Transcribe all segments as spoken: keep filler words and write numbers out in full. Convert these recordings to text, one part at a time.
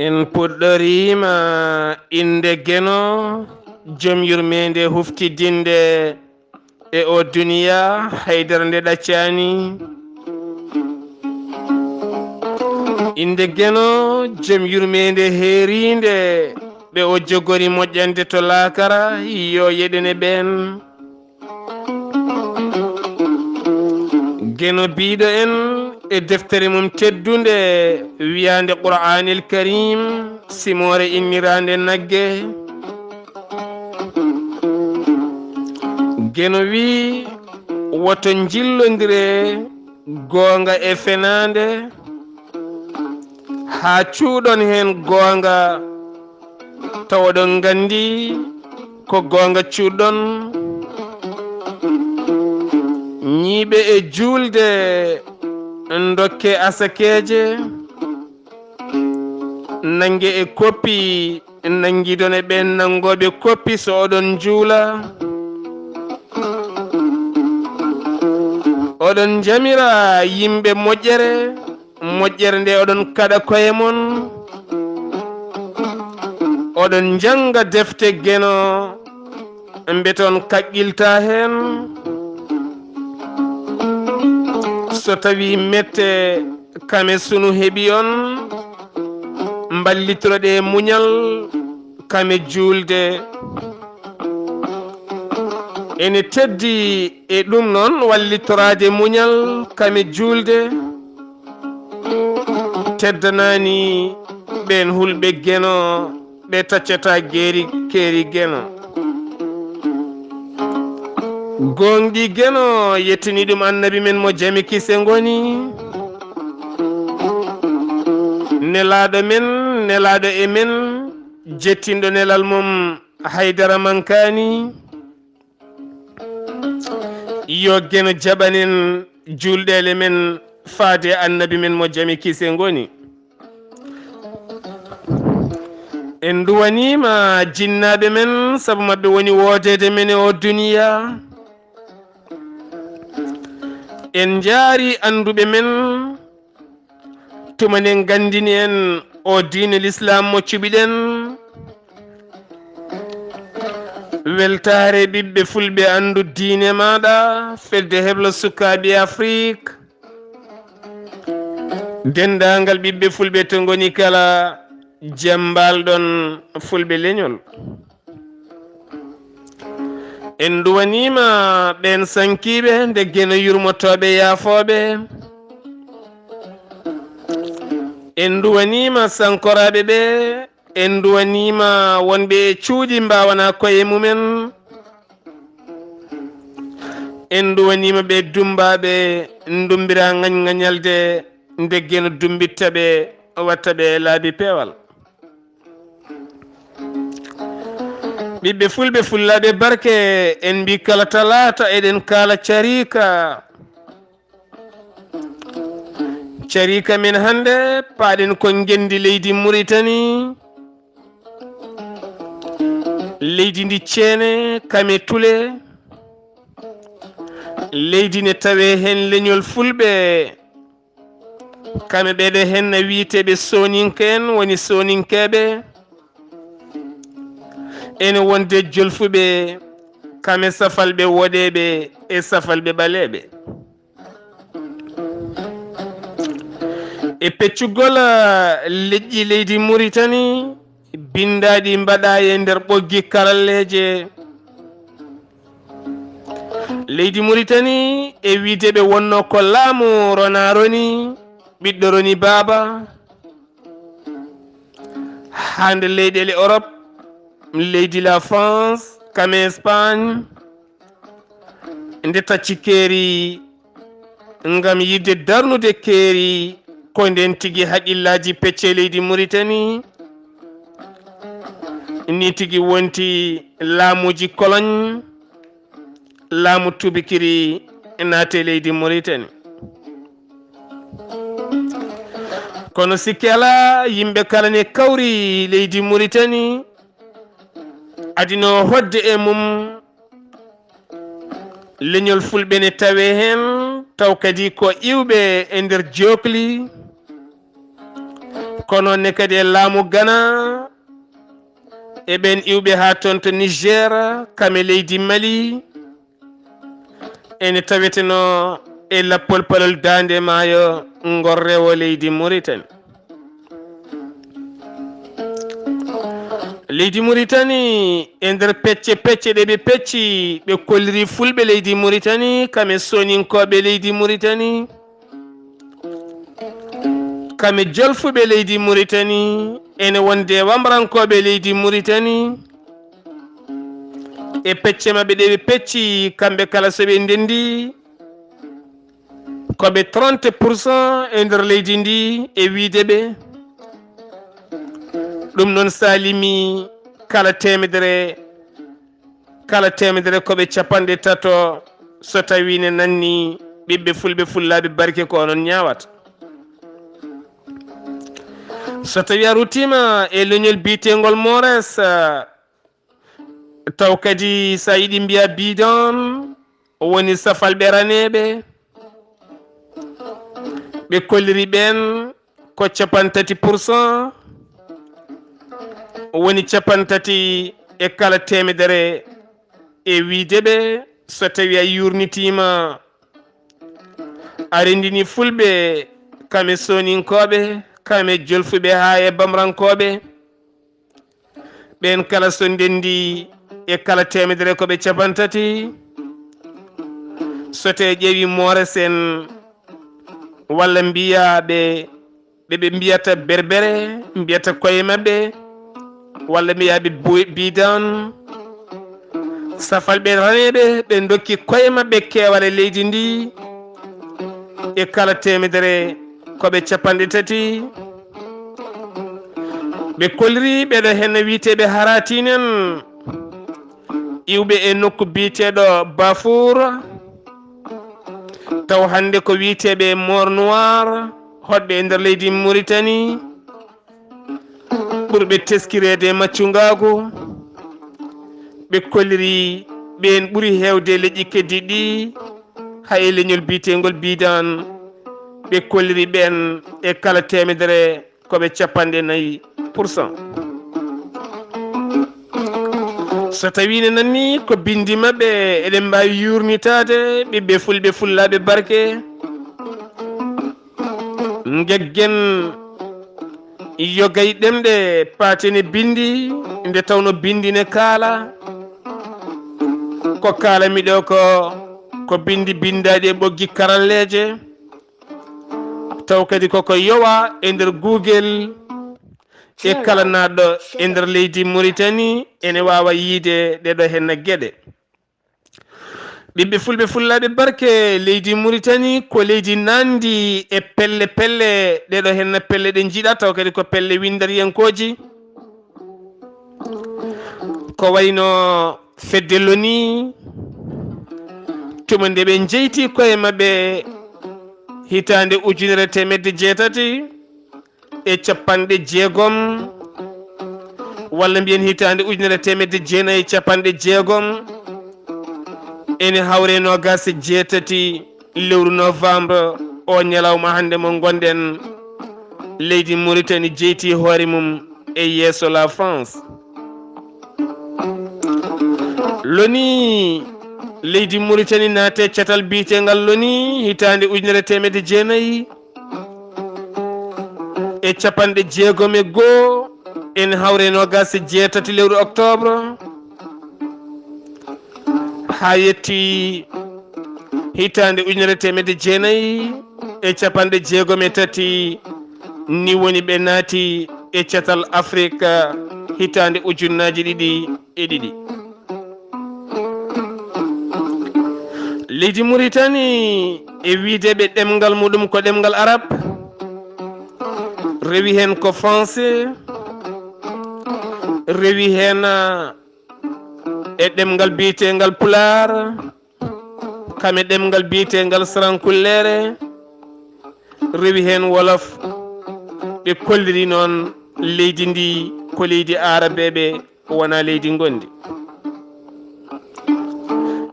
En puɗɗoriima innde Geno, jom yurmeende huftidinde e o duniya, haydara nde ɗaccaani. Innde Geno, jom yurmeende heeriinde, ɓe o jogori moƴƴande to laakara, yo yeɗene ɓeen. Geno biiɗo en e deftere mum teddunde wiyaande Qur'aanil Kariim, simoore inniraande nagge. Geno wii, woto njillondire goonga e fenaande, haa cuuɗon heen goonga, tawa oɗon nganndi ko goonga cuuɗon. Ñiiɓe e juulde, ndokke asakeeje, nannge e koppi, nanngiɗon e ɓeen nanngooɓe koppi so oɗon njuula. Oɗon njamira yimɓe moƴƴere, moƴƴere nde oɗon kaɗa koye mon. Oɗon njannga defte Geno, mbete on kaqqilta heen. So tawii mette kame sunu heɓi on, mballitoro ɗe muñal kame juulde. Ene teddi e ɗum noon wallitoraade muñal kame juulde. Teddanaani ɓeen hulɓe Geno, ɓe taccata geeri keeri Geno. Gooŋɗi Geno, yettini ɗum Annabi men mo jam e kise ngoni. Nelaaɗo men, nelaaɗo e men, jettinɗo nelal mum haydara mankaani. Yo Geno jaɓan en juulɗeele men faade Annabi men mo jam e kise ngoni. En nduwaniima jinnaaɓe men, sabu maɓɓe woni woodeede men e o duniya. En njaari annduɓe men, tuma nde nganndini en o diine Lislaam mo cuɓiɗen. Weltaare ɓiɓɓe fulɓe anndu diine maaɗa, fedde heblo sukaaɓe Afrik. Denndaangal ɓiɓɓe fulɓe to ngoni kala, jam mbaalɗon fulɓe leñol. En nduwaniima ɓeen sankiiɓe nde Geno yurmotooɓe yaafooɓe. En nduwaniima sankoraaɓe ɓe, en nduwaniima wonɓe e cuuɗi mbaawanaa koye mumen. En nduwaniima ɓe dummbaaɓe ndummbiraa ŋañŋañalde nde Geno dummbitta ɓe, watta ɓe e laabi peewal. Ɓiɓɓe fulɓe fullaaɓe barke, en mbii kala talaata eɗen kaala cariika. Cariika men hannde, paaɗen ko ngenndi leydi Muritani, leydi ndi ceene, kame tule, leydi ne tawee heen leñol fulɓe, kame ɓeeɗo heen na wiyeteeɓe Sooninke en, woni Sooninkeeɓe, ene wonde jolfuɓe, kame safalɓe woɗeeɓe e safalɓe ɓaleeɓe. E peccugol, ah, leƴƴi leydi Muritani, binndaaɗi mbaɗaa e nder ɓoggi karalleeje. Leydi Muritani, e wiyde ɓe wonnoo ko laamu Rona Roni, ɓiɗɗo Roni Baaba. Haa nde leyɗeele Orop, leydi la France, kame Espagne, nde tacci keeri ngam yiɗde darnude keeri, ko ndeen tigi haqqillaaji pecce leydi Muritani, ni tigi wonti laamuuji koloñ, laamu tubikiri naati e leydi Muritani. Kono sikke alaa, yimɓe kala ne kawri leydi Muritani, adino hoɗde e mum. Leñol fulɓe ne tawee heen, taw kadi ko iwɓe e nder jookli. Kono ne kadi e laamu Gana, e ɓeen iwɓe haa toon to Niger, kam e leydi Mali, ene tawetenoo e lappol palol Daande Maayo ngol rewo leydi Muritani. Leydi Muritani, e nder pecce pecce ɗe ɓe pecci, ɓe kolliri Fulɓe leydi Muritani, kam e Soninkooɓe leydi Muritani, kam e Jolfuɓe leydi Muritani, ene wonde e Wamrankooɓe leydi Muritani. E pecce maɓɓe ɗe ɓe pecci, kamɓe kala so ɓe ndenndi, ko ɓe trente pour cent e nder leydi ndi, e wiyde ɓe. Ɗum noon salimi kala teemedere, kala teemedere ko ɓe capanɗe tato, so tawi ne nanni ɓiɓɓe Fulɓe, Fullaaɓe barke, ko onon ñaawata. So tawi a ruttiima e leñol biyeteengol Moores, taw kadi so a yiɗi mbiya Bidan, woni safalɓe raneeɓe, ɓe kolliri ɓeen ko capantati pour cent, woni capantati e kala teemedere, e wiyde ɓe, so tawi a yuurnitiima, a renndini Fulɓe, kam e Soninkooɓe, kam e Jolfuɓe haa e Bamrankooɓe, ɓeen kala so ndenndi e kala teemedere ko ɓe capantati. So tawii ƴeewi Moores en, walla mbiyaa ɓe, ɓe ɓe mbiyata Berbere, mbiyata koye maɓɓe, walla mbiyaa ɓe bu-, Bidan, safalɓe raneeɓe, ɓe ndokki koye maɓɓe keewal e leydi ndi, e kala teemedere ko ɓe capanɗe tati. Ɓe kolliri ɓeɗo henna wiyeteeɓe Haratin en, iwɓe e nokku biyeteeɗo Bafour, taw hannde ko wiyeteeɓe Mor Noir, hoɗɓe e nder leydi Muritani, ɓurɓe teskireede e maccungaagu. Ɓe kolliri ɓeen ɓuri heewde leƴƴi keddiiɗi ɗi, hay e leñol biyeteengol Bidan, ɓe kolliri ɓeen e kala teemedere ko ɓe capanɗe nayi pour cent. So tawii ne nanni ko binndi maɓɓe, eɗen mbaawi yuurnitaade ɓiɓɓe Fulɓe, Fullaaɓe barke, ngeggen yogay ɗemɗe paatene binndi, nde tawno binndi ne kaala. Ko kaalami ɗo ko, ko binndi binndaaɗi e ɓoggi karalleeje, taw kadi koko yowa e nder Google, e kala naatɗo e nder leydi Muritani ene waawa yiyde ɗeɗo henna geɗe. Ɓiɓɓe Fulɓe, Fullaaɓe barke, leydi Muritani ko leydi nanndi e pelle pelle, ɗeɗo henna pelle ɗe njiɗa, taw kadi ko pelle winndariyankooji. Ko wayno fedde loni, tuma nde ɓe njeyti koye maɓɓe hitaande ujunere teemedde jeetati e capanɗe jeegom, walla mbiyen hitaande ujunere teemedde jeenayi e capanɗe jeegom, ene hawre noogaas e jeetati lewru novembre, o ñalawma hannde mo ngonɗen, leydi Muritani jeyti hoore mum e yeeso la France. Loni, leydi Muritani naate catal biyeteengal loni hitaande ujunere teemedde jeenayi e capanɗe jeegom e goo, en hawre noogaas e jeetati lewru octobre, haa yetti hitaande ujunere teemedde jeenayi e capanɗe jeegom e tati, ni woni ɓe naati e catal Afrik hitaande ujunnaaji ɗiɗi e ɗiɗi. Leydi Muritani, e wiyde ɓe ɗemngal muɗum ko ɗemngal Arab, rewi heen ko Français, rewi heen, ah, e ɗemngal biyeteengal Pulaar, kam e ɗemngal biyeteengal Sarankulleere, rewi heen Wolof. Ɓe kolliri noon leydi ndi ko leydi Aarabeeɓe, wonaa leydi ngonndi.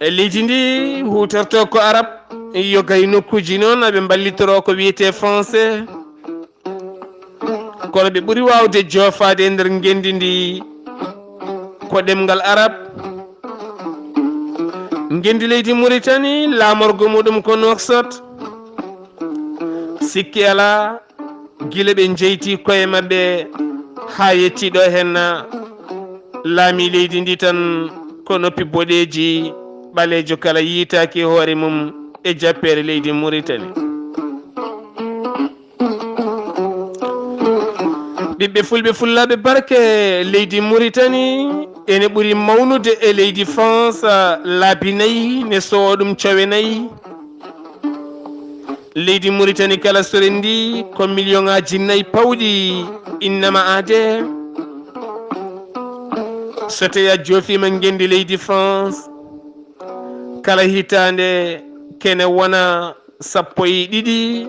E leydi ndi huutorto ko Arab, yoga e nokkuuji noon aɓe mballitoro ko wiyetee Français. Kono ɓe ɓuri waawde joofaade e nder ngenndi ndi ko ɗemngal Arab. Ngenndi leydi Muritani, laamorgo muɗum ko Nouakchott. Sikki alaa, gila ɓe njeyti koye maɓɓe haa yetti ɗo henna, laami leydi ndi tan ko noppi boɗeeji, ɓaleejo kala yiitaaki hoore mum e jappeere leydi Muritani. Ɓiɓɓe fulɓe fullaaɓe barke, leydi Muritani ene ɓuri mawnude e leydi France laabi nayi, ne sowa ɗum cowe nayi. Leydi Muritani kala sore ndi ko miliyoŋaaji nayi pawɗi innama aade. So tawi a joofiima ngenndi leydi France, kala hitaande kene wona sappo e ɗiɗi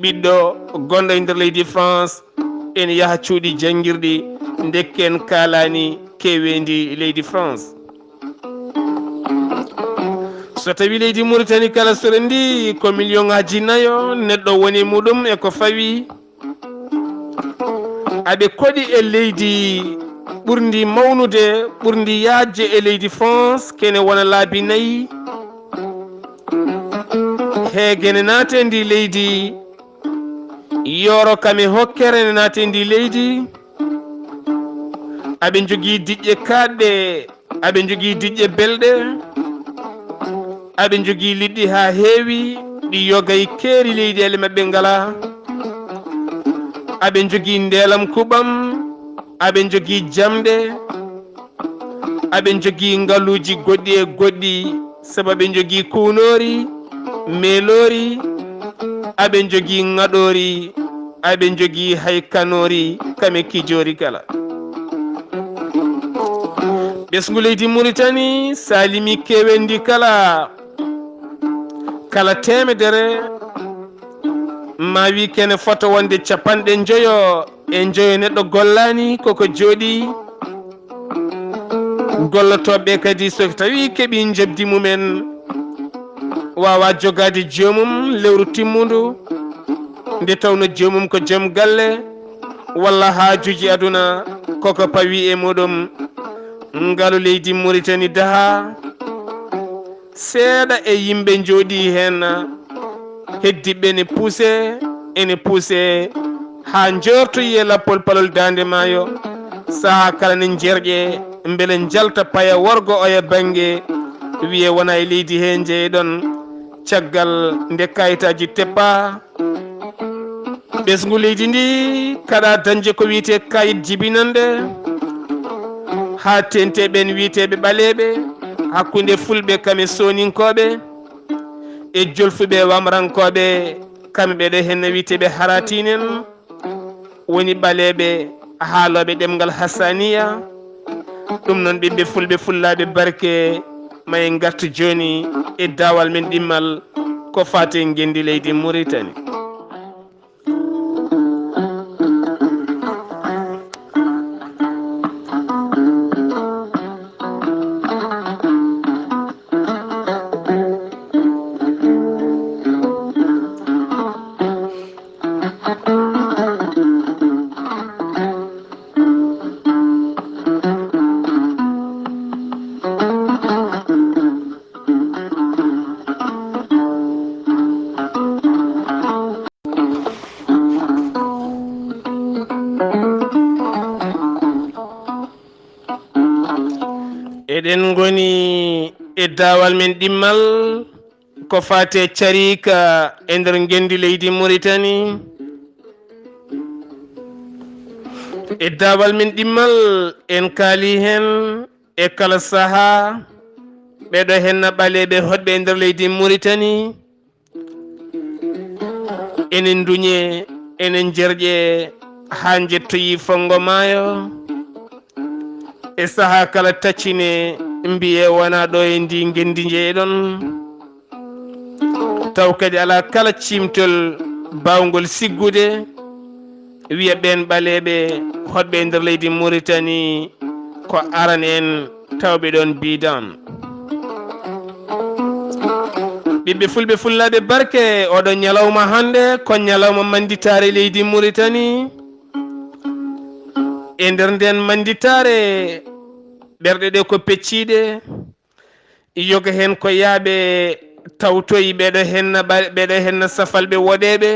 ɓiɗɗo gonɗo e nder leydi France ene yaha cuuɗi janngirɗi, ndekken kaalaani keeweendi leydi France. So tawi leydi Muritani kala sore ndi ko miliyoŋaaji nayo neɗɗo woni muɗum e ko fawi, aɓe koɗi e leydi ɓurndi mawnude, ɓurndi yaajde e leydi France, kene wona laabi nayi. Heege ne naate ndi leydi, Yooro kam e hokkere ne naate ndi leydi. Aɓe njogii diƴƴe kaaɗɗe, aɓe njogii diƴƴe belɗe, aɓe njogii liɗɗi haa heewi, ɗi yoga e keeri leyɗeele maɓɓe ngalaa. Aɓe njogii ndeelam kuɓam, aɓe njogii jamɗe, aɓe njogii ngaluuji goɗɗi e goɗɗi, sabu aɓe njogii kuunoori, meeloori, aɓe njogii ŋaɗoori, aɓe njogii hay kanoori, kame kijoori kala. Ɓesngu leydi Muritani, so a limii keeweendi kala, kala teemedere, ma wi kene fota wonde capanɗe njoyo e njoyo neɗɗo gollaani koko jooɗii. Gollotooɓe kadi so tawi keɓi njoɓdi mumen, waawa jogaade joomum lewru timmundu, nde tawno joomum ko joom galle walla haajuuji aduna koko pawi e muɗum. Ngalu leydi Muritani daha, seeɗa e yimɓe njooɗii heen, heddiɓe ne puuse, ene puuse, haa njoortoyi e lappol palol daande maayo. Sahaa kala ne njerƴe, mbele njalta paya worgo oya bannge, wiye wona e leydi he njeeyɗon. Caggal nde kayitaaji teppaa, ɓesngu leydi ndi kaɗa dañde ko wiyetee kayit jibinannde, haa teeŋti e ɓeen wiyeteeɓe ɓaleeɓe, hakkunde fulɓe kam e sooninkooɓe, e jolfuɓe e wamrankooɓe, kamɓe ɗo heen no wiyeteeɓe haratin en, woni ɓaleeɓe haalooɓe ɗemngal Hassaniya. Ɗum noon, ɓiɓɓe fulɓe fullaaɓe barke, ma en ngartu jooni e daawal men ɗimmal ko faati e ngenndi leydi Muritani. Eɗen ngoni e daawal men ɗimmal ko faati e cariika e nder ngenndi leydi Muritani. E daawal men ɗimmal en kaali heen e kala sahaa ɓeɗo henna ɓaleeɓe hoɗɓe e nder leydi Muritani. Ene nduñe, ene njerƴe haa njettoyi fonngo maayo. E sahaa kala taccine mbiye wona ɗo e ndi ngenndi njeeyɗon. Taw kadi alaa kala ciimtol baawngol siggude, wiya ɓeen ɓaleeɓe hoɗɓe e nder leydi Muritani ko aran en tawɓe ɗoon biidan. Ɓiɓɓe fulɓe fullaaɓe barke, oɗo ñalawma hannde ko ñalawma mannditaare leydi Muritani. E nder nden mannditaare, ɓerɗe ɗe ko pecciiɗe, yoga heen ko yaaɓe tawtoyi ɓeɗo henna ɓa-, ɓeɗo henna safalɓe woɗeeɓe,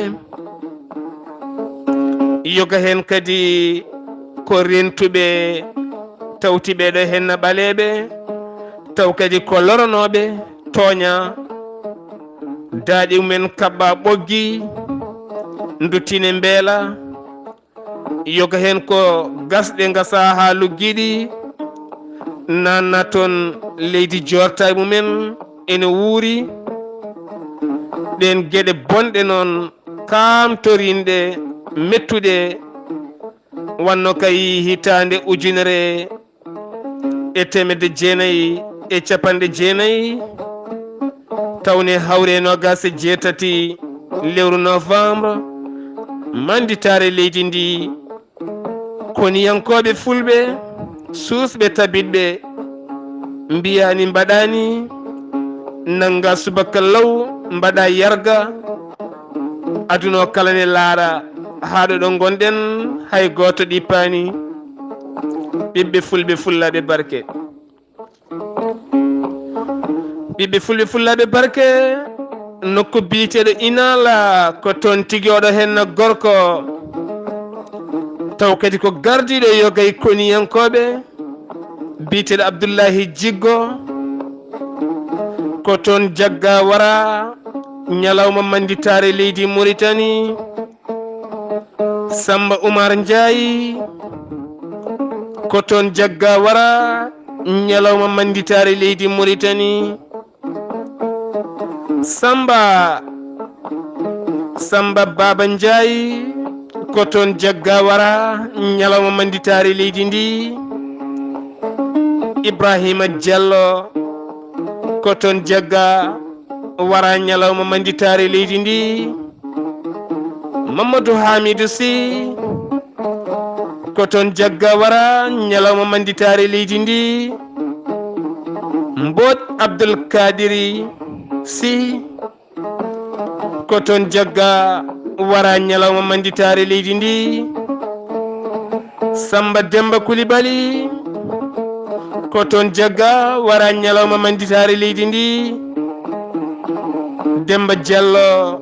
yoga heen kadi ko rentuɓe tawti ɓeɗo henna ɓaleeɓe, taw kadi ko loronooɓe tooña, daaɗi mumen kaɓɓa ɓoggi, nduttine mbeela, yoga heen ko gasɗe ngasa haa luggiɗi, nanna toon leydi joorta e mumen ene wuuri. Ɗeen geɗe bonɗe noon, kaamtorinɗe, mettuɗe, wanno kay hitaande ujunere e teemedde jeenayi e capanɗe jeenayi, tawne hawre noogaas e jeetati lewru novembre, mannditaare leydi ndi, koniyankooɓe fulɓe, suusɓe tabitɓe, mbiyaani mbaɗaani, nannga subaka law, mbaɗa yarga, aduna o kala ne laara, haa ɗo ɗo ngonɗen, hay gooto ɗippaani. Ɓiɓɓe fulɓe, fullaaɓe barke. Ɓiɓɓe fulɓe, fullaaɓe barke, nokku biyeteeɗo Inaala, ko toon tigi oɗo henna gorko. Taw kadi ko gardiiɗo yogay koniyankooɓe, biyeteeɗo Abdullahi Jiggo, ko toon jagga wara ñalawma mannditaare leydi Muritani. Samba Umar Njaay, ko toon jagga wara ñalawma mannditaare leydi Muritani. Samba, Samba Baba Njaay, ko toon jagga wara ñalawma mannditaare leydi ndi. Ibrahima Diallo, ko toon jagga wara ñalawma mannditaare leydi ndi. Mamadou Hamidou Sy, ko toon jagga wara ñalawma mannditaare leydi ndi. Mbodj Abdoul Kadiri Sy, ko toon jagga wara ñalawma mannditaare leydi ndi. Samba Demba Coulibaly, ko toon jagga wara ñalawma mannditaare leydi ndi. Demba Diallo,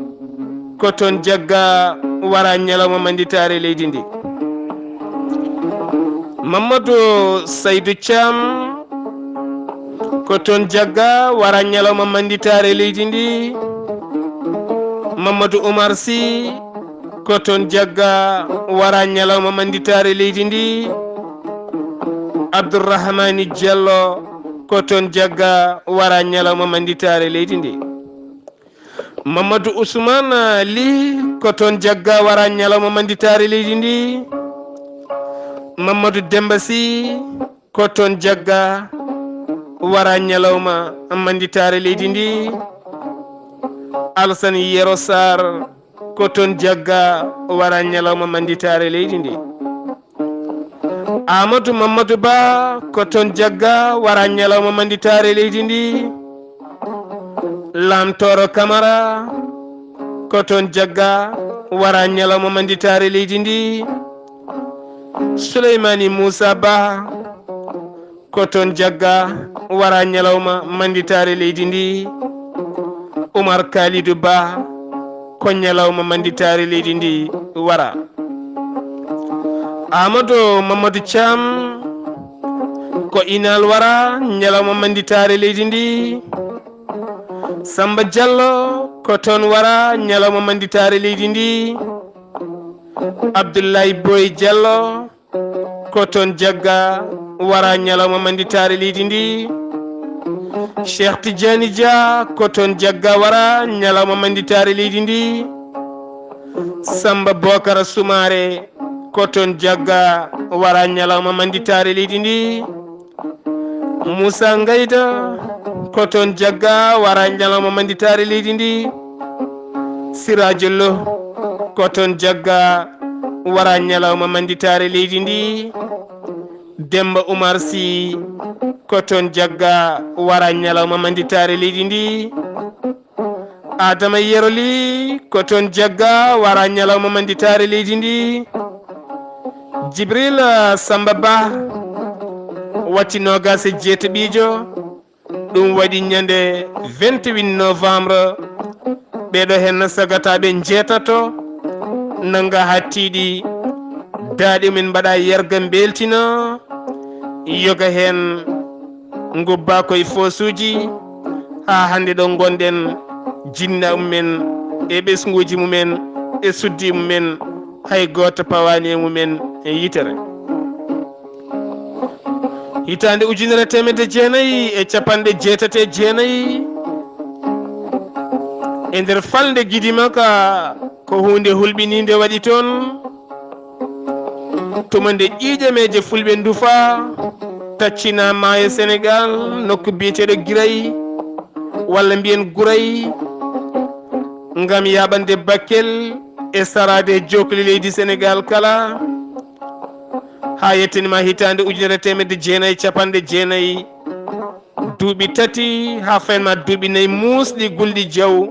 ko toon jagga wara ñalawma mannditaare leydi ndi. Mamadou Saydou Thiam, ko toon jagga wara ñalawma mannditaare leydi ndi. Mamadou Oumar Sy, ko toon jagga wara ñalawma mannditaare leydi ndi. Abdourahmani Diallo, ko toon jagga wara ñalawma mannditaare leydi ndi. Mamadou Ousmane Ly, ko toon jagga wara ñalawma mannditaare leydi ndi. Mamadou Demba Sy, ko toon jagga wara ñalawma mannditaare leydi ndi. Alassane Yero Sarr, ko toon jagga wara ñalawma mannditaare leydi ndi. Amadou Mamadou Ba, ko toon jagga wara ñalawma mannditaare leydi ndi. Lamtooro Camara, ko toon jagga wara ñalawma mannditaare leydi ndi. Souleymani Moussa Ba, ko toon jagga wara ñalawma mannditaare leydi ndi. Oumar Kalidou Ba, ko ñalawma mannditaare leydi ndi wara. Amadou Mamadou Thiam, ko Inaal wara ñalawma mannditaare leydi ndi. Samba Diallo, ko toon wara ñalawma mannditaare leydi ndi. Abdoulaye Boy Diallo, ko toon jagga wara ñalawma mannditaare leydi ndi. Cheikh Tidiane Dia, ko toon jagga wara ñalawma mannditaare leydi ndi. Samba Bokara Soumaré, ko toon jagga wara ñalawma mannditaare leydi ndi. Moussa Ngayda, ko toon jagga wara ñalawma mannditaare leydi ndi. Sirajo Lo, ko toon jagga wara ñalawma mannditaare leydi ndi. Demba Oumar Sy, ko toon jagga wara ñalawma mannditaare leydi ndi. Adama Yero Ly, ko toon jagga wara ñalawma mannditaare leydi ndi. Jibril Samba Ba watti noogaas e jeetaɓiijo. Ɗum waɗi ñande vingt-huit novembre. Ɓeeɗo heen sagataaɓe njeetato nannga haa tiiɗi daaɗe mum en mbaɗa yerga mbeltina. Yoga heen ngubba koye foosuuji haa hannde ɗo ngonɗen, jinnaaɓe mum en e ɓesnguuji mum en e suddi mum en, hay gooto pawaani e mum en e yitere. Hitaande ujunere teemedde jeenayi e capanɗe jeetati e jeenayi, e nder falnde Gidimaka, ko huunde hulɓiniinde waɗi toon. Tuma nde ƴiiƴameeje fulɓe ndufa, taccina maayo Senegaal, nokku biyeteeɗo Giray, walla mbiyen Guray, ngam yaaɓande Bakkel e saraade jookli leydi Senegaal kala. Haa yettinima hitaande ujunere teemedde jeenayi capanɗe jeenayi, duuɓi tati haa fayma duuɓi nayi muusɗi gulɗi jaw.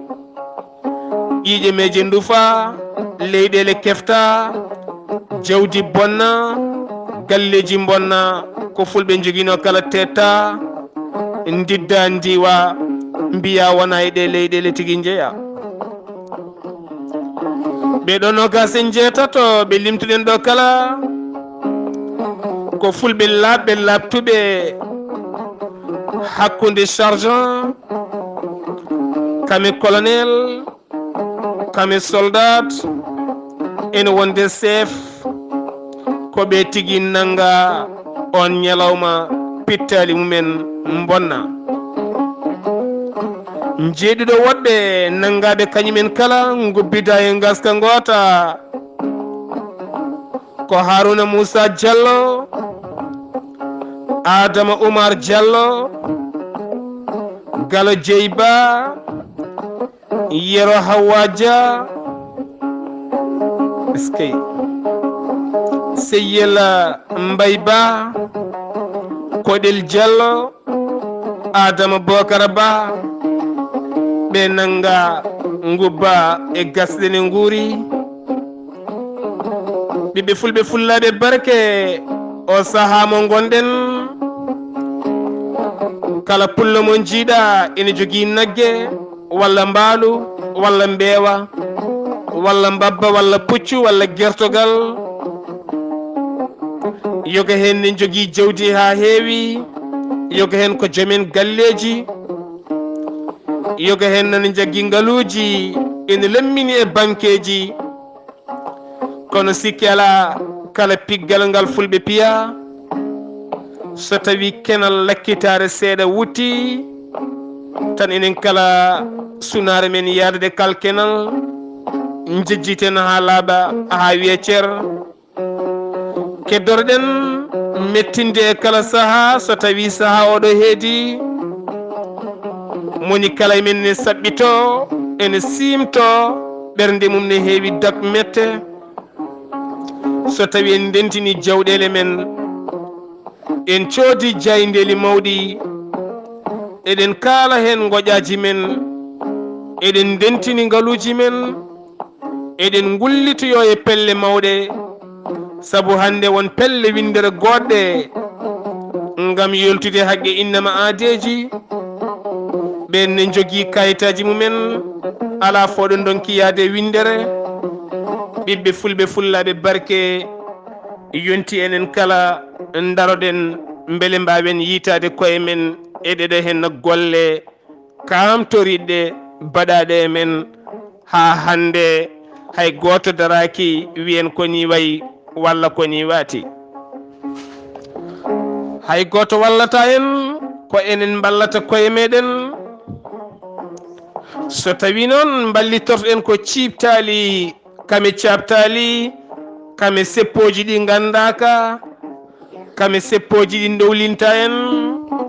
Ƴiiƴameeje ndufa, leyɗeele kefta, jawdi bonna, galleeji mbonna, ko fulɓe njoginoo kala teetta, ndidda ndiwa, mbiya wona e ɗe leyɗeele tigi njeya. Ɓee ɗoo noogaas e njeetato ɓe limtuɗen ɗo kala, ko fulɓe laaɓɓe laaɓtuɓe hakkunde sergent, kame colonel, kame soldat, ene wonde chef, ko ɓe tigi nannga oon ñalawma pittaali mum en mbonna. Njeeɗiɗo woɗɓe nanngaaɓe kañum en kala ngubbida e ngaska ngoota, ko Haruna Moussa Diallo, Adama Oumar Diallo, Galo Dieyba, Yero Hawwa Dia, eskey, Seyel Mbaye Ba, Koɗel Diallo, Adama Bokara Ba, ɓe nannga ngubba e gasɗe ne nguuri. Ɓiɓɓe fulɓe fullaaɓe barke, o sahaa mo ngonɗen, kala pullo mo njiiɗa ene jogii nagge, walla mbaalu, walla mbeewa, walla mbabba, walla puccu, walla gertogal. Yoga heen ne njogii jawdi haa heewi, yoga heen ko joomen galleeji, yoga heen nana njaggi ngaluuji ene lammini e bankeeji. Kono sikki alaa, kala piggal ngal fulɓe piya, so tawi kenal lakkitaare seeɗa wutti, tan enen kala sunaare men yaadude kal kenal, njejjiten haa laaɓa, haa wiya cer. Keddoroɗen mettinde e kala sahaa, so tawi sahaa oɗo heedi, moni kala e men ne saɓɓito, ene siimto, ɓernde mum ne heewi dak mette. So tawi en ndentini jawɗeele men, en coodi jaayndeeli mawɗi, eɗen kaala heen ngoƴaaji men, eɗen ndentini ngaluuji men, eɗen ngullitoyoo e pelle mawɗe, sabu hannde won pelle winndere goodɗe ngam yoltude haqqe innama aadeeji. Ɓeen ne njogii kayitaaji mumen, alaa fof ɗo ndonki yahde e winndere. Ɓiɓɓe fulɓe fullaaɓe barke, yonti enen kala ndaroɗen mbele mbaawen yiytaade koye men e ɗeɗo heen golle kaamtoriɗɗe baɗaaɗe e men, haa hannde hay gooto daraaki wiyen ko nii wayi walla ko nii waati. Hay gooto wallata en, ko enen mballata koye meɗen. So tawi noon mballitorɗen ko ciiptaali, kame caaptaali, kame seppooji ɗi nganndaaka, kame seppooji ɗi ndowlinta en,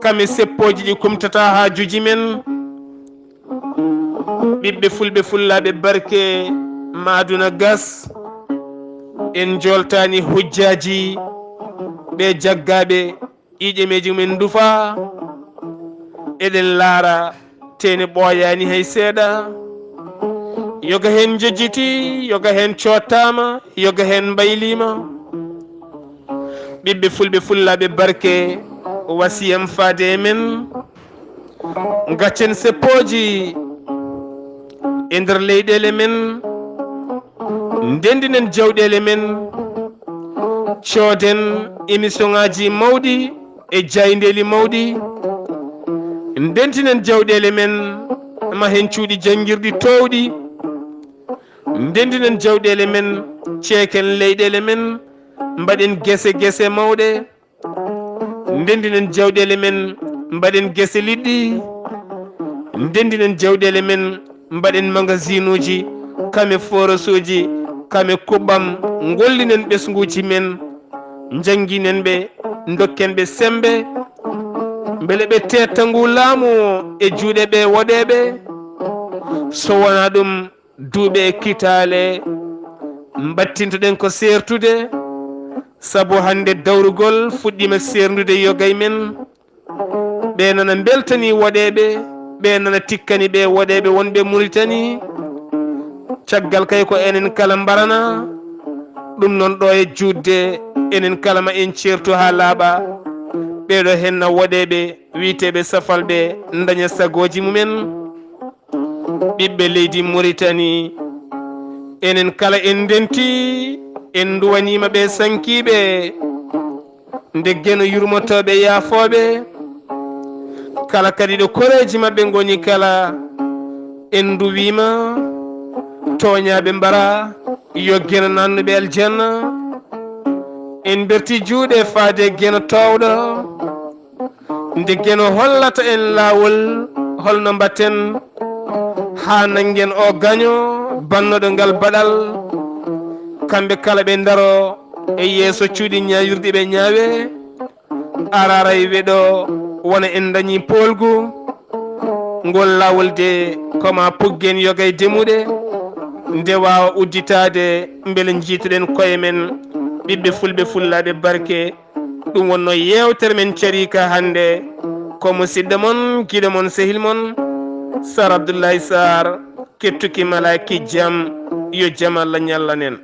kame seppooji ɗi kumtata haajuuji men. Ɓiɓɓe fulɓe fullaaɓe barke, ma aduna gas, en njooltaani hujjaaji ɓe jaggaaɓe ƴiiƴameeji mumen ndufa. Eɗen laara, tee ne ɓooyaani hay seeɗa. Yoga heen njejjiti, yoga heen coottaama, yoga heen mbayliima. Ɓiɓɓe fulɓe fullaaɓe barke, wasiyam faade e men. Gaccen seppooji e nder leyɗeele men. Ndenndinen jawɗeele men. Cooden émission ŋaaji mawɗi e jaayndeeli mawɗi. Ndenndinen jawɗeele men. Mahen cuuɗi janngirɗi toowɗi. Ndenndinen jawɗeele men. Ceeken leyɗeele men. Mbaɗen gese gese mawɗe. Ndenndinen jawɗeele men, mbaɗen gese liɗɗi. Ndenndinen jawɗeele men, mbaɗen magasinuuji, kame forosuuji, kame kuɓɓam. Ngollinen ɓesnguuji men, njannginen ɓe, ndokken ɓe semmbe. Mbele ɓe teetta nguu laamu e juuɗe ɓee woɗeeɓe. So wonaa ɗum, duuɓe e kitaale, mbattintoɗen ko seertude, sabu hannde dawrugol fuɗɗiima seerndude yoga e men. Ɓe nana mbeltanii woɗeeɓe, ɓe nana tikkani ɓe woɗeeɓe wonɓe Muritani. Caggal kay ko enen kala mbarana, ɗum noon ɗo e juutde, enen kala ma en ceertu haa laaɓa. Ɓeeɗo henna woɗeeɓe, wiyeteeɓe safalɓe, ndaña sagooji mumen. Ɓiɓɓe leydi Muritani, enen kala en ndenti, en nduwaniima ɓe sankiiɓe. Nde Geno yurmotooɓe yaafooɓe, kala kadi ɗo koreeji maɓɓe ngoni kala, en nduwiima. Tooñaaɓe mbara, yo Geno naatnu ɓe aljanna. En mberti juuɗe faade Geno toowɗo. Nde Geno hollata en laawol, holno mbaɗten haa nanngen o gaño bannooɗo ngal baɗal? Kamɓe kala ɓe ndaro e yeeso cuuɗi ñaawirɗi ɓe ñaawe. Araray weɗo wona en ndañi poolgu. Ngol laawol de ko ma puggen yoga e demuɗe, nde waawa udditaade mbele njiitoɗen koye men, ɓiɓɓe fulɓe fullaaɓe barke. Ɗum wonno yeewtere men cariika hannde. Ko musidɗo mon, giɗo mon, sehil mon, Sar Abdullahi Sar, kettuki malaaki jam, yo jam Allah ñallanen.